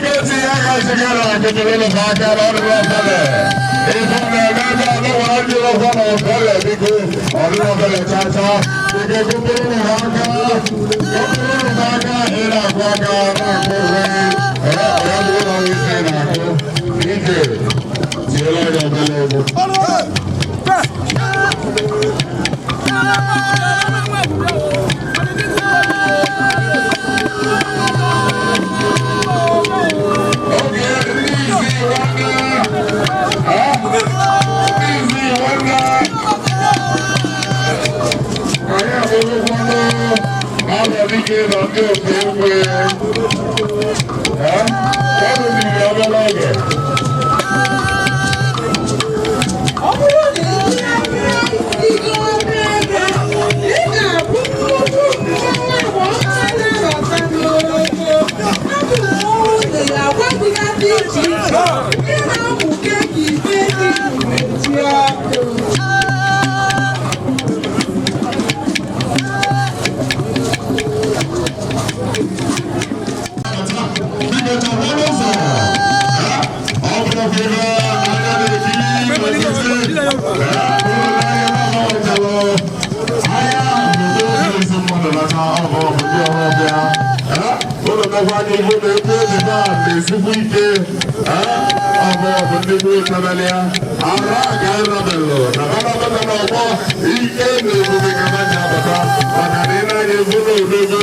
Biko tinye aka chigara akụkụrụ ụlọ aka na ọdịrị ọfele. Ife ọ na-eme ebe a n'ụwa ndị ọzọ na ọfele, biko ọdịrị ọfele chacha. Biko kụkụrụ ụlọ aka. Kụkụrụ ụlọ aka, ị na-akụ aka na-akụ uwe. Ee, ya bụ ụlọ isi na-akụ. Ije tiela ya obele egwu. Oge ndị isi nwanne. Ndị isi nwanne. Anyị abụrụkwanụ Abọdike na ndị otu egwu. Ọ rụziri obere oge. Ọ bụrụ na ị ebe, ị ga-abụ nnukwu mmanwụ agba ọma na-abata n'ogo. Abụ mmọnwụ dị agwa dịgasị iche iche. Ị na-amụke ka ibe dị ji ọkụ. Biko chọwa n'ụzọ. Ọ bụrụ ka ebe anya na-ekiri osisi, bụrụ n'anya na-amawachalụ anya n'obodo ezi mmadụ nata ọgọ bụ ndị ọhụrụ. Ụlọ mekwa anya ihu na egwu ejide a na-esikwu ike. Ọgọ bụ ndị gboo chebere ya ara ga ịrọbelụ na banabata n'ọgbọ ike na ebube ka ha ji abata, maka na ị na-anya egwu na odogwu.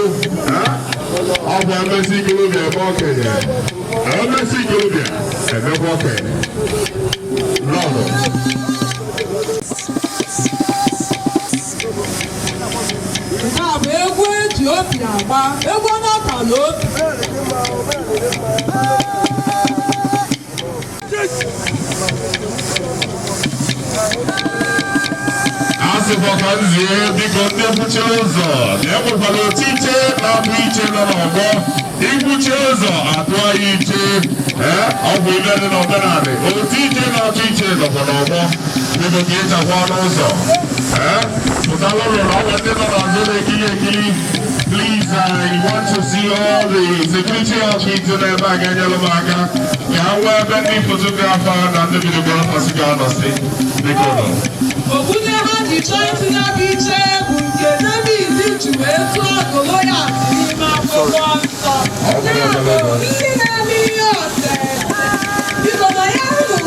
Ọ bụ emesi ikolobịa eme okenye, emesi ikolobịa emekwa okenye lọlọ. Nke a bụ egwu eji obi agba, egwu onye ọkala obi. A sịkwa ka nzie, biko, ndị kwuchiri ụzọ na enwekwara otu iche na-abụ iche nọ n'ọgbọ. Ikwuchi ụzọ, atụọ ya iche. Ee, ọ bụ ibe dị n'omenala. Otu iche na-atụ iche nọkwa n'ọgbọ. Biko ka ịchakwa n'ụzọ. Ee, pụtala ụlọ na ọgwụ ndị nọ n'azụ na-ekiri ekiri. Please, I want to see all the security outfits n'ebe a ga-enyere m aka ka ha nwee ebe ndị photographer na ndị videographers ga-anọsị. Biko nọ. Okwute ha ji chọọ itinye bụ iche bụ nke David ji wee tụọ Goliat n'ime akwụkwọ nsọ. Ya bụ ndị na-eme ihe ose. Biko na ya unu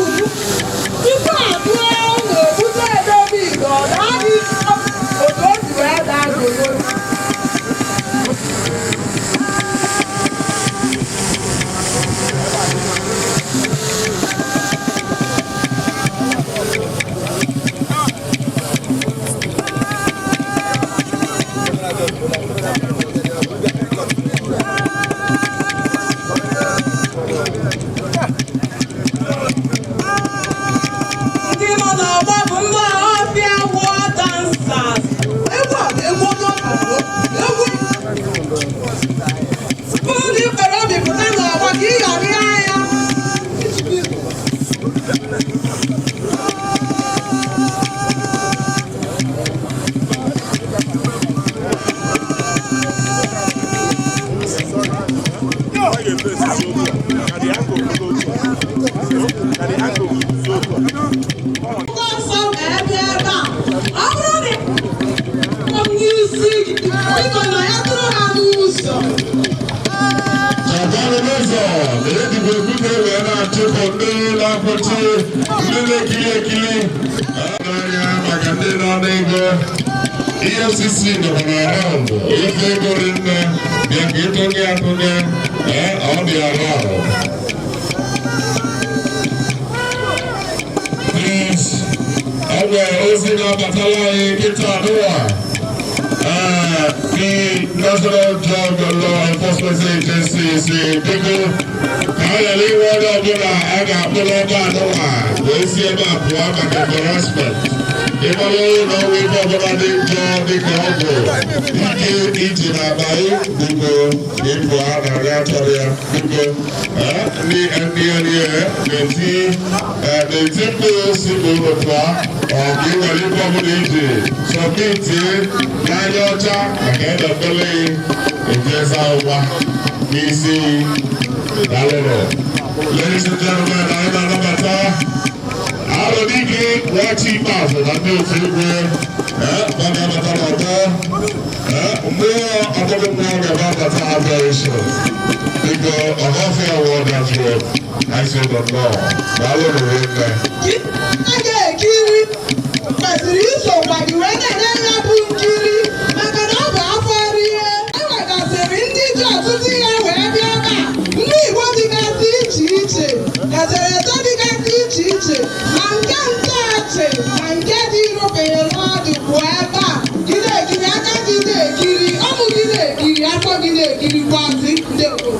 tupu atụọ unu okwute David, ọ daa gị otu o si wee daa Goliat. Ndị nọ n'ọgbọ bụ ndị Ọhafịa War Dancers. Egwu a bụ egwu onye ọkara egwu. Bụrụ na ị kwere obi pụta n'ọgbọ ka ị ghara anya. Akwụkwọ nsọ ebe ebe a. Ọ bụrụ na ị n'isi gị, biko na ya tụrụ ha n'ụzọ. Chọtanụ n'ụzọ na-ejikwa okwute wee na-achụpụ ndị na-akwụchi ndị na-ekiri ekiri n'anya maka ndị nọ n'ego. EFCC nọkwa na around ife ego rinne, bịa ka ịtụnye atụnye. Ee, ọ dị around. Please, ọ nwere ozi na-abatala anyị kịta n'ụwa. The National Drug Law Enforcement Agency si biko ka a ghara inwe onye ọbụla a ga-akpụ n'ebe anụwa wee si ebe a pụọ maka embarrassment. Ịmara na ọnwa ife ọbụla dị njọ dịka ọgwụ ike iji na-akpa biko ịpụ a na-aga chọrọ ya. Biko, ndị NDLEA na-eti mkpu si bụ unu pụọ, ọ ka ị nwere ife ọbụla iji submitie n'anya ọcha maka edebele ejeza ụgba n'isi. Daalụnụ. Ladies and gentlemen, anyị na-anabata Arọdike Nwachi Ikpeazụ na ndị otu egwu ọ ga-abata n'ọgbọ. Mmụọ ọtụtụ mmụọ ga-abata very soon. Biko, Ọhafịa World Dance Group, anyị sị ụlọ nnọọ. Daalụnụ rinne. A ga-ekiri kwesịrị isokwa gị wee na-enye ya bụ nkiri, maka na ọ bụ afọ rie. E nwegasịrị ndị ji ọtụtụ ihe wee bịa ebe a, ndị Igbo dịgasị iche iche, ederede dịgasị iche iche, ma nke ntaachị ma nke dị irobere n'ọdụ bụ ebe a. Gị na-ekiri, aka gị na-ekiri, ọmụ gị na-ekiri, afọ gị na-ekirikwazi ndị obodo.